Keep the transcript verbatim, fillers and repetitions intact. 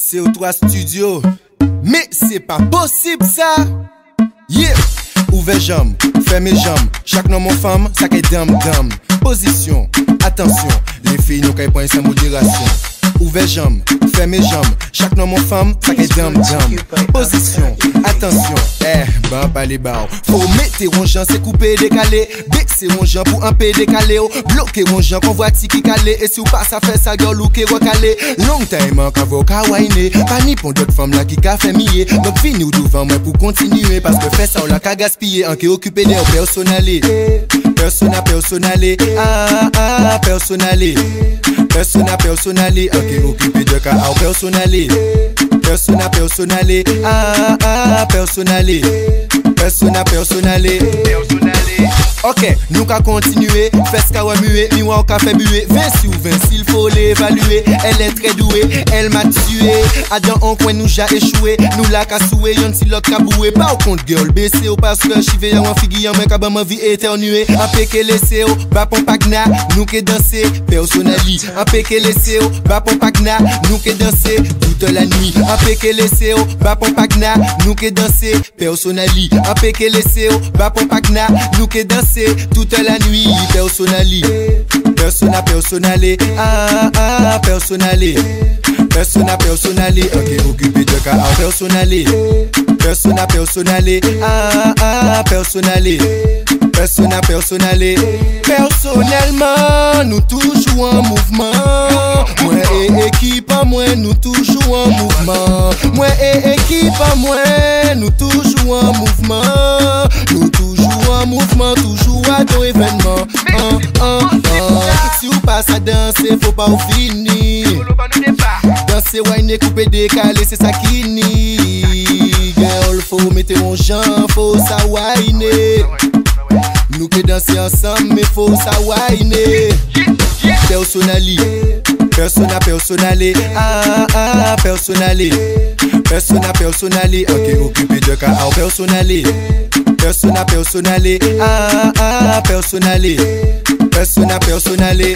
C O trois Studio. Men se pa posib sa. Yeah! Ouvè janm, fèmen janm, chak nonm yon fanm, sa k danm danm. Pozisyon, atansyon, lefi nou kay pran san moderasyon. Ouvè janm, fèmen janm, chak nonm yon fanm, sa k danm danm. Pozisyon, atansyon, eh, ban pale ba w. Fò w mete yon jan, se koupe dekale. Bese yon jan pou anpe dekale w. Bloke yon jan kon vwati ki kale. E si w pa sa fè sa, girl, ou ke w kale. Long time an ka vè w ka wayne. Pa ni pon dòt fanm la ki ka fè miye. Donk vini w douvan mwen pou kontinye. Paske fè sa w la ka gaspiye. An ke okipe de w pèsonale. Pèsona pèsonale. Ah, ah, pèsonale. Pèsona pèsonale. An ke okipe de ka a w pèsonale. Pèsona pèsonale. Ah, ah, pèsonale. Pèsona pèsonale. Ok, nou ka kontinye. Fès ka wè mye, miwa w ka fè bue. Ven si w ven, s'il faut l'évaluer. Elle est très douée, elle m'a tué. Adan on kwen nou ja echwe. Nou la ka souwe, yon ti lòt ka boue. Pa w kont girl, bese w paske chive a w an figi an mwen ka ban m anvi etènye. Anpe ke lese w, ba pon pagna, nou ke danse, pèsonali. Anpe ke lese w, ba pon pagna, nou ke danse, toute la nuit. Anpe ke lese w, ba pon pagna, nou ke danse, pèsonali. Anpe ke lese w, ba pon pagna, nou ke danse, toute la nuit, pèsonali. Pèsona pèsonale, ah, ah, pèsonale. Pèsona pèsonale, an ke okipe de ka a w pèsonale. Pèsona pèsonale, ah, ah, pèsonale. Pèsona pèsonale. Pèsonèlman, nou toujou an mouvman. Mwen e ekip an mwen, nou toujou an mouvman. Mwen e ekip an mwen, nou toujou an mouvman. Nou toujou an mouvman, toujou adan evènman. An, an, an. Si w pa sa danse, fò pa w fini. Danse, wayne, koupe, dekale, se sa ki ni. Girl, fò w mete yon jan, fò w sa wayne. Nou ke danse ansanm, men fò w sa wayne. Pèsonali, pèsona pèsonale, ah, ah, pèsonale. Pèsona pèsonale, an ke okipe de ka a w pèsonale. Pèsona pèsonale, ah, ah, pèsonale. Pèsona pèsonale.